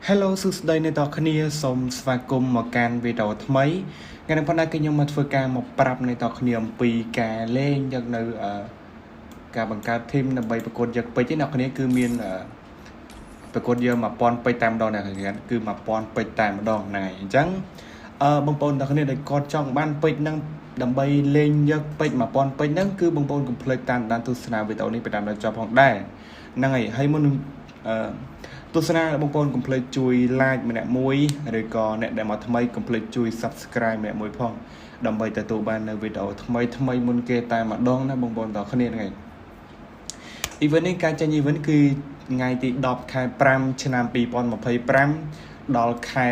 Hello សួស្តីអ្នកទាំងគ្នាសូមស្វាគមន៍មកកាន់វីដេអូថ្មីថ្ងៃនេះប៉ុន្តែគឺខ្ញុំមកធ្វើការមកប្រាប់អ្នកទាំងគ្នាអំពីការលេងយកនៅការបង្កើត team ដើម្បីប្រកួតយកពេជ្រអ្នកគ្នាគឺមានប្រកួតយក1000ពេជ្រតែម្ដងអ្នកគ្នាគឺ1000ពេជ្រតែម្ដងហ្នឹងហើយអញ្ចឹងអឺបងប្អូនទាំងគ្នាដែលគាត់ចង់បានពេជ្រហ្នឹងដើម្បីលេងយកពេជ្រ1000ពេជ្រហ្នឹងគឺបងប្អូនកុំភ្លេចតាមដានទស្សនាវីដេអូនេះไปតាមដល់ចប់ផងដែរហ្នឹងហើយហើយមុននឹងអឺទស្សនាបងប្អូនកុំភ្លេចជួយ like ម្នាក់មួយឬក៏អ្នកដែលមកថ្មីកុំភ្លេចជួយ subscribe ម្នាក់មួយផងដើម្បីទទួលបាននៅវីដេអូថ្មីថ្មីមុនគេតែម្ដងណាបងប្អូនទាំងគ្នាហ្នឹងហើយ event នេះការចេញ event គឺថ្ងៃទី10ខែ5ឆ្នាំ2025ដល់ខែ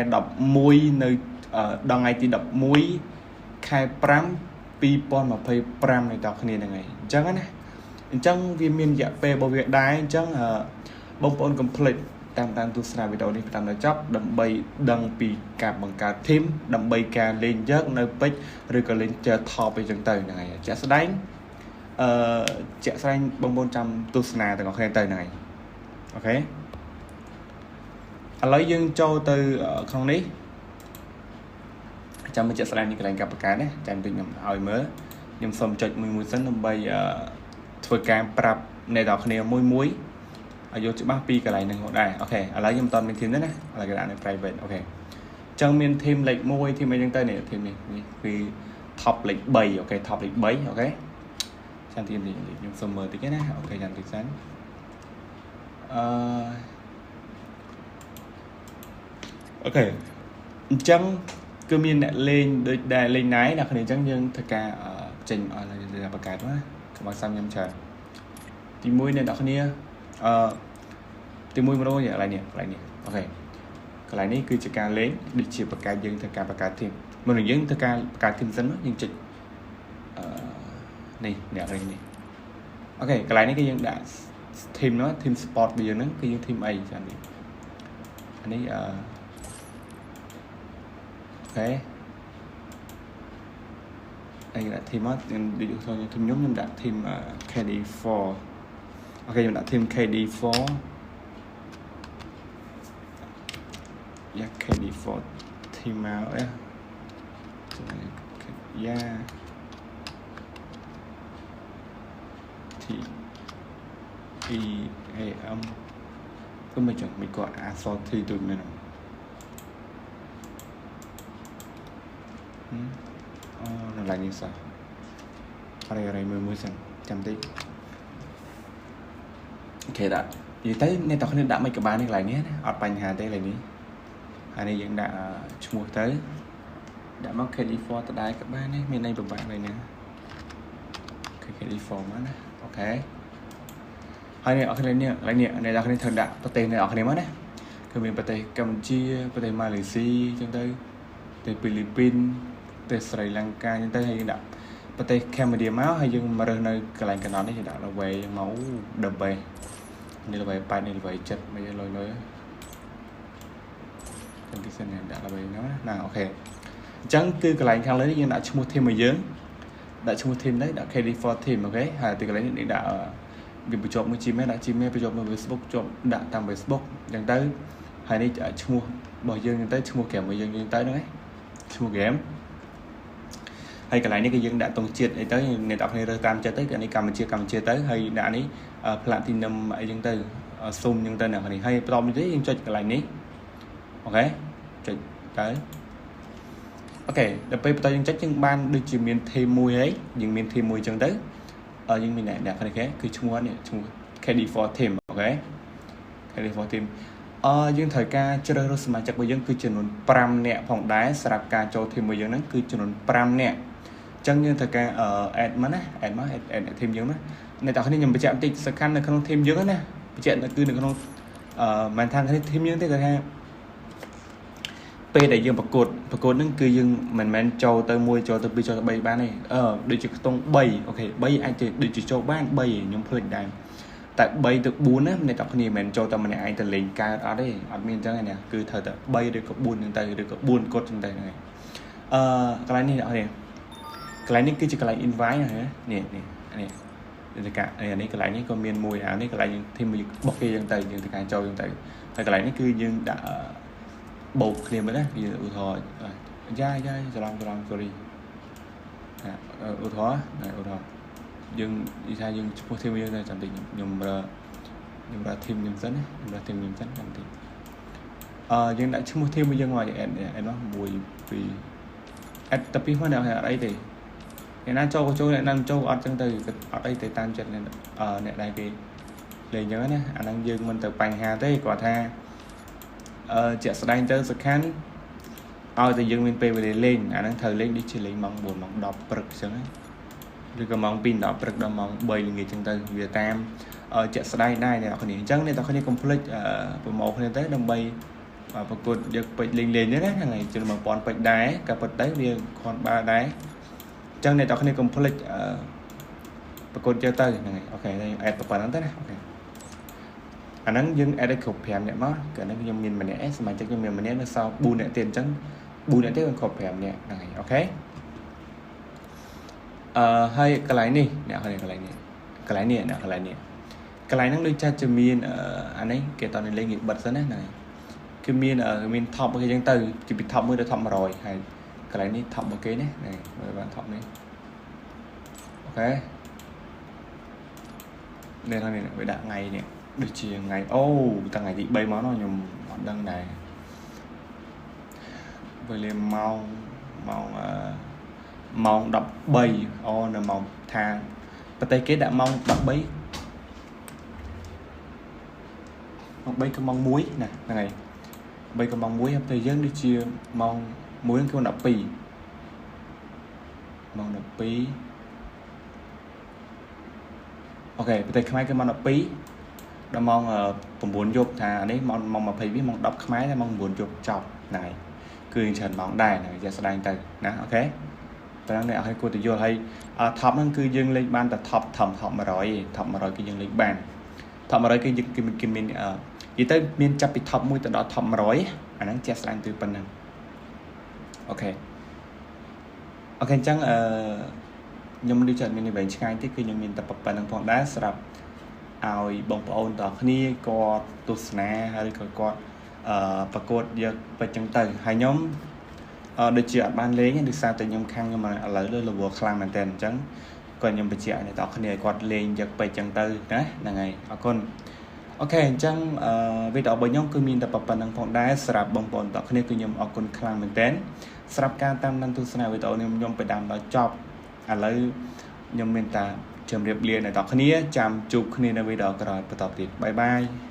11នៅដល់ថ្ងៃទី11ខែ5 2025នៃតគ្នាហ្នឹងហើយអញ្ចឹងណាអញ្ចឹងវាមានរយៈពេលរបស់វាដែរអញ្ចឹងបងប្អូនកុំភ្លេចតាមតាមទស្សនាវីដេអូនេះតាមដល់ចប់ដើម្បីដឹងពីការបង្កើត team ដើម្បីការលេងយកនៅពេជ្រឬក៏លេងជើ top អីចឹងទៅហ្នឹងហើយជាក់ស្ដែងអឺជាក់ស្ដែងបងប្អូនចាំទស្សនាទាំងអស់គ្នាទៅហ្នឹងហើយ OK ឥឡូវយើងចូលទៅក្នុងនេះចាំមកជាក់ស្ដែងនេះកន្លែងការបង្កើតណាចាំតិចខ្ញុំឲ្យមើលខ្ញុំសូមចុចមួយមួយសិនដើម្បីធ្វើការប្រាប់អ្នកទាំងគ្នាមួយមួយឲ្យយល់ច្បាស់ពីកន្លែងហ្នឹងផងដែរ OK ឥឡូវខ្ញុំមិនតមាន team ទេណាឥឡូវគេដាក់នៅ private OK ចឹងមាន team លេខ1 team អីចឹងទៅនេះ team នេះនេះគឺ top លេខ3 OK top លេខ3 OK ចាំទីនេះខ្ញុំសុំមើលតិចណា OK ចាំតិចសិនអឺ OK អញ្ចឹងគឺមានអ្នកលេងដូចដែលលេងណៃអ្នកគ្នាអញ្ចឹងយើងធ្វើការចេញឲ្យបង្កើតមកកុំឲ្យសាំខ្ញុំច្រើនទី1អ្នកនរគ្នាអឺទី1ម្ដងនេះកន្លែងនេះកន្លែងនេះ OK កន្លែងនេះគឺជាការលេងដូចជាបង្កើតយើងធ្វើការបង្កើត team មុននឹងយើងធ្វើការបង្កើត team សិនយើងចុចអឺនេះអ្នកនេះនេះ OK កន្លែងនេះគឺយើងដាក់ team នោះ team sport របស់យើងហ្នឹងគឺយើង team អីចាំនេះអានេះអឺ OK អីដាក់ team មកខ្ញុំដូចខ្ញុំ team ខ្ញុំខ្ញុំដាក់ team KD4 OK ខ្ញុំដាក់ team KD4 យ៉ា KD4 team មកអេយ៉ា T E A M គឺមិនចឹងមិនក៏អក្សរ T ទូចមែនអូនៅឡើយនេះសោះអរេមួយមួយសិនចាំតិច OK ដាក់និយាយទៅអ្នកទាំងគ្នាដាក់មិនក៏បាននេះកន្លែងនេះណាអត់បញ្ហាទេកន្លែងនេះហើយនេះយើងដាក់ឈ្មោះទៅដាក់មក KD4 ដដែលក៏បានដែរមានន័យពិបាកឡើយណា KD4 មកណា OK ហើយនេះអរគ្នានេះកន្លែងនេះអ្នកទាំងគ្នាត្រូវដាក់ប្រទេសអ្នកទាំងគ្នាមកណាគឺមានប្រទេសកម្ពុជាប្រទេសម៉ាឡេស៊ីអញ្ចឹងទៅប្រទេសហ្វីលីពីនប្រទេសស្រីលង្កាអញ្ចឹងទៅហើយយើងដាក់ប្រទេសកម្ពុជាមកហើយយើងមករើសនៅកន្លែងកណ្ដាលនេះយើងដាក់ level មក the best នេះ level 8នេះ level 7មិនលុយលុយទាំងទីសិនដាក់ level ហ្នឹងណា OK អញ្ចឹងគឺកន្លែងខាងលើនេះយើងដាក់ឈ្មោះ team របស់យើងដាក់ឈ្មោះ team នេះដាក់ KD4 team OK ហើយទីកន្លែងនេះដាក់វាបញ្ចប់មួយ Gmail ដាក់ Gmail បញ្ចប់មួយ Facebook ជាប់ដាក់តាម Facebook អញ្ចឹងទៅហើយនេះឈ្មោះរបស់យើងអញ្ចឹងទៅឈ្មោះ game របស់យើងអញ្ចឹងទៅហ្នឹងឯងឈ្មោះ game ហើយកន្លែងនេះគឺយើងដាក់ទង់ជាតិអីទៅអ្នកទាំងគ្នារើសតាមចិត្តទៅគឺនេះកម្ពុជាកម្ពុជាទៅហើយដាក់នេះ platinum អីចឹងទៅស៊ុំចឹងទៅអ្នកនេះហើយបន្តមកទៀតយើងចុចកន្លែងនេះ OK ចុចទៅ OK ដល់ពេលបន្តយើងចុចយើងបានដូចជាមាន team មួយហើយយើងមាន team មួយចឹងទៅយើងមានអ្នកនេះគេគឺឈ្មោះនេះឈ្មោះ KD4 team OK KD4 team អឺយើងត្រូវការជ្រើសរើសសមាជិករបស់យើងគឺចំនួន5នាក់ផងដែរសម្រាប់ការចូល team របស់យើងហ្នឹងគឺចំនួន5នាក់អញ្ចឹងយើងត្រូវការ add មកណា add មក add team យើងណាអ្នកទាំងគ្នាខ្ញុំបញ្ជាក់បន្តិចសំខាន់នៅក្នុង team យើងណាបញ្ជាក់គឺនៅក្នុងអឺមិនថា team យើងទេគាត់ថាពេលដែលយើងប្រកួតប្រកួតហ្នឹងគឺយើងមិនមែនចូលទៅ1ចូលទៅ2ចូលទៅ3បានទេអឺដូចជាខ្ទង់3 OK 3អាចដូចជាចូលបាន3ខ្ញុំភ្លេចដែរតែ3ទៅ4ណាអ្នកទាំងគ្នាមិនមែនចូលតែម្នាក់ឯងទៅលេងកើតអត់ទេអត់មានអញ្ចឹងទេណាគឺត្រូវតែ3ឬក៏4ហ្នឹងទៅឬក៏4គត់ហ្នឹងទៅហ្នឹងហើយអឺកន្លែងនេះអ្នកគ្នាកន្លែងនេះគឺជាកន្លែង invite ណានេះនេះនេះនេះកានេះកន្លែងនេះក៏មានមួយអានេះកន្លែងយើង team បុកគេយើងទៅយើងទៅការចូលយើងទៅហើយកន្លែងនេះគឺយើងដាក់ បូកគ្នាមកណាវាឧទាហរណ៍យ៉ាយ៉ាច្រឡំច្រឡំ sorry ឧទាហរណ៍ឧទាហរណ៍យើងនិយាយថាយើងឈ្មោះ team យើងតែចាំតិចខ្ញុំរក team ខ្ញុំសិនណាខ្ញុំរក team ខ្ញុំសិនចាំតិចអឺយើងដាក់ឈ្មោះ team យើងមក add add មក1 2 add តែពីមកអ្នកអត់អីទេអ្នកណាចូលក៏ចូលអ្នកណាមិនចូលអត់ចឹងទៅអត់អីទេតាមចិត្តអ្នកអ្នកដែលគេលេងចឹងណាអាហ្នឹងយើងមិនទៅបញ្ហាទេគាត់ថាអឺជាក់ស្ដែងទៅសំខាន់ឲ្យតែយើងមានពេលវេលាលេងអាហ្នឹងត្រូវលេងដូចជាលេងម៉ោង9ម៉ោង10ព្រឹកចឹងឬក៏ម៉ោង2 10ព្រឹកដល់ម៉ោង3ល្ងាចចឹងទៅវាតាមជាក់ស្ដែងដែរអ្នកនរគ្នាអញ្ចឹងអ្នកនរគ្នាកុំភ្លេចប្រមូលគ្នាទៅដើម្បីប្រកួតយកពេជ្រលេងលេងហ្នឹងណាហ្នឹងហើយជិត1000ពេជ្រដែរក៏ប៉ុន្តែវាគ្រាន់បើដែរអញ្ចឹងអ្នកនរគ្នាកុំភ្លេចប្រកួតយកទៅហ្នឹងហើយ OK add ប៉ុណ្ណឹងទៅណា OK អាហ្នឹងយើង add ឲ្យគ្រប់5នាក់មកកាលហ្នឹងខ្ញុំមានម្នាក់ឯងសមាជិកខ្ញុំមានម្នាក់នៅសល់4នាក់ទៀតអញ្ចឹង4នាក់ទៀតมันគ្រប់5នាក់ហ្នឹងហើយ OK អឺហើយកន្លែងនេះអ្នកកន្លែងនេះកន្លែងនេះអ្នកកន្លែងនេះកន្លែងហ្នឹងដូចចាស់จะមានអានេះគេតនេះលេងគេបិទសិនណាហ្នឹងហើយគឺមានមាន top គេអញ្ចឹងទៅជាពី top 1ដល់ top 100ហើយកន្លែងនេះ top របស់គេណាហ្នឹងមើលបាន top នេះ OK នេះនេះវាដាក់ថ្ងៃនេះដូចជាថ្ងៃអូតាំងថ្ងៃទី3មកនោះខ្ញុំអត់ដឹងដែរវេលាម៉ោងម៉ោងអឺម៉ោង13អូនៅម៉ោងថាប្រទេសគេដាក់ម៉ោង13ម៉ោង3ក៏ម៉ោង1ណាហ្នឹងហើយ3ក៏ម៉ោង1ហើយប្រទេសយើងដូចជាម៉ោង1គឺ12ម៉ោង12 OK ប្រទេសខ្មែរគឺម៉ោង12ដល់ម៉ោង9យប់ថានេះម៉ោងម៉ោង22ម៉ោង10ខ្មែរតែម៉ោង9យប់ចប់ហ្នឹងហើយគឺច្រើនម៉ោងដែរហ្នឹងជាស្ដែងទៅណា OK ប៉ុណ្ណឹងអ្នកឲ្យគួរទៅយល់ហើយ top ហ្នឹងគឺយើងលេងបានតែ top ធំ top 100ឯង top 100គឺយើងលេងបាន top 100គឺយើងគេមាននិយាយទៅមានចាប់ពី top 1ទៅដល់ top 100អាហ្នឹងជាស្ដែងទៅប៉ុណ្ណឹង OK OK អញ្ចឹងអឺខ្ញុំដូចជាអត់មានវែងឆ្ងាយទេគឺខ្ញុំមានតែប៉ុណ្្នឹងផងដែរសម្រាប់ឲ្យបងប្អូនទាំងគ្នាគាត់ទស្សនាហើយក៏គាត់អឺប្រកួតយកពេជ្រចឹងទៅហើយខ្ញុំអឺដូចជាអត់បានលេងដោយសារតែខ្ញុំខាងខ្ញុំឥឡូវលើ level ខ្លាំងមែនតើអញ្ចឹងគាត់ខ្ញុំបញ្ជាក់ឲ្យអ្នកទាំងគ្នាឲ្យគាត់លេងយកពេជ្រចឹងទៅណាហ្នឹងហើយអរគុណ OK អញ្ចឹងអឺវីដេអូរបស់ខ្ញុំគឺមានតែប៉ុណ្្នឹងផងដែរសម្រាប់បងប្អូនទាំងគ្នាគឺខ្ញុំអរគុណខ្លាំងមែនតើសម្រាប់ការតាមដានទស្សនាវីដេអូនេះខ្ញុំទៅតាមដល់ចប់ឥឡូវខ្ញុំមានតែជម្រាបលាអ្នកទាំងគ្នាចាំជួបគ្នានៅវីដេអូក្រោយបន្តទៀត bye bye.